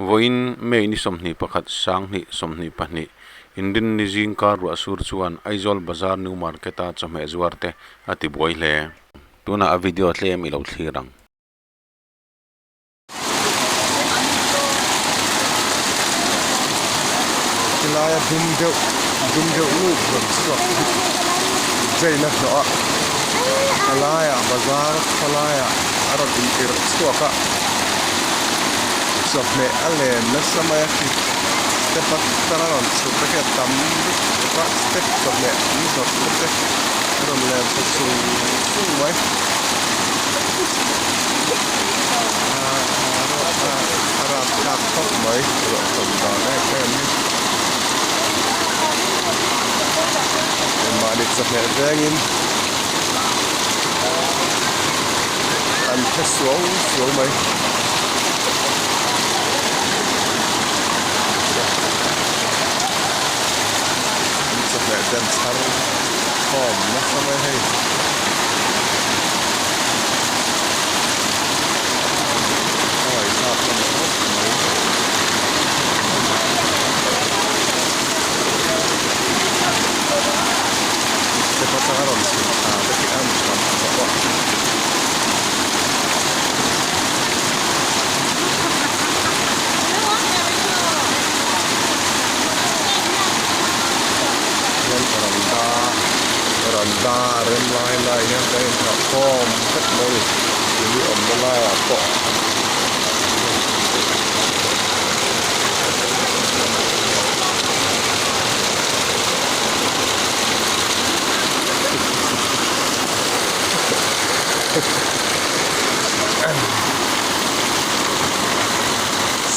Vawiin May ni 21 2022 Inrinni zingkar ruahsur chuan Aizawl Bazar New Market-a chawhmeh zuar te a ti buai hle. Tunah a video tlem i lo thlir ang. Tilaia dum deuh dum deuh lut rawn chhuak hi chain a hnawh a a laiah bazar khawlaiah a rawn intirh chhuak a chawhmeh a len nasa mai a khi step atang a rawn chhuk te khi a tam lutuk a step chawhmeh an zawrh na te a rawn len chho sung sung mai. A rapthlak khawp mai ruah hlawm dan em em hi. Mahni chawhmeh vengin an phe suau suau mai. An chawhmeh te an chhar khawm nasa mai hei. Step atanga rawn chhuk thla te khi a tam tawh a. Hian veranda veranda a rem lai lai hian kan inthlah khawm vek mai a ni tui awmna laiah pawh.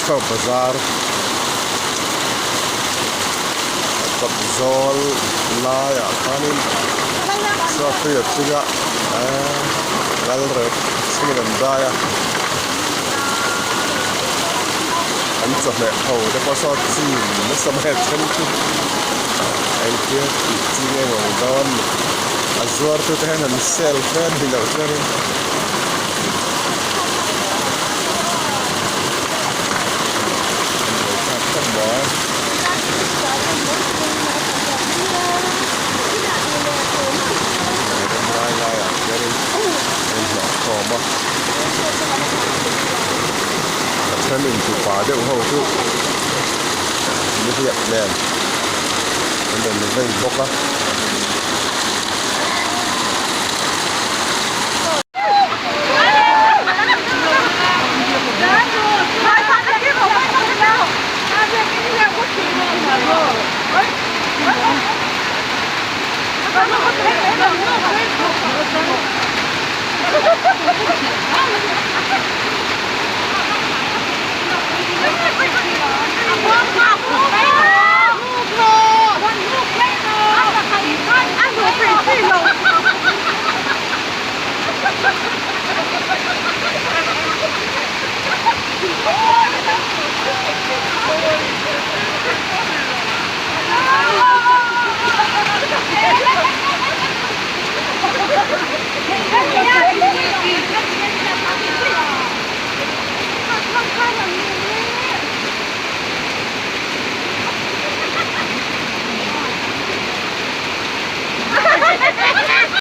Saw bazar a kawt zawl laiah khanin saw tui a tling a eee lal rek chhungin an dai a an chawhmeh ho te pawh saw chim nasa mai a then chu engtia tih chi nge maw ni dawn ni a zuar tu te hian an sel hle a ni loh chuanin. Lai laiah hianin a inhlawh khawm a a then intupa deuh ho chu nihliap nen an rawn vei bawk a.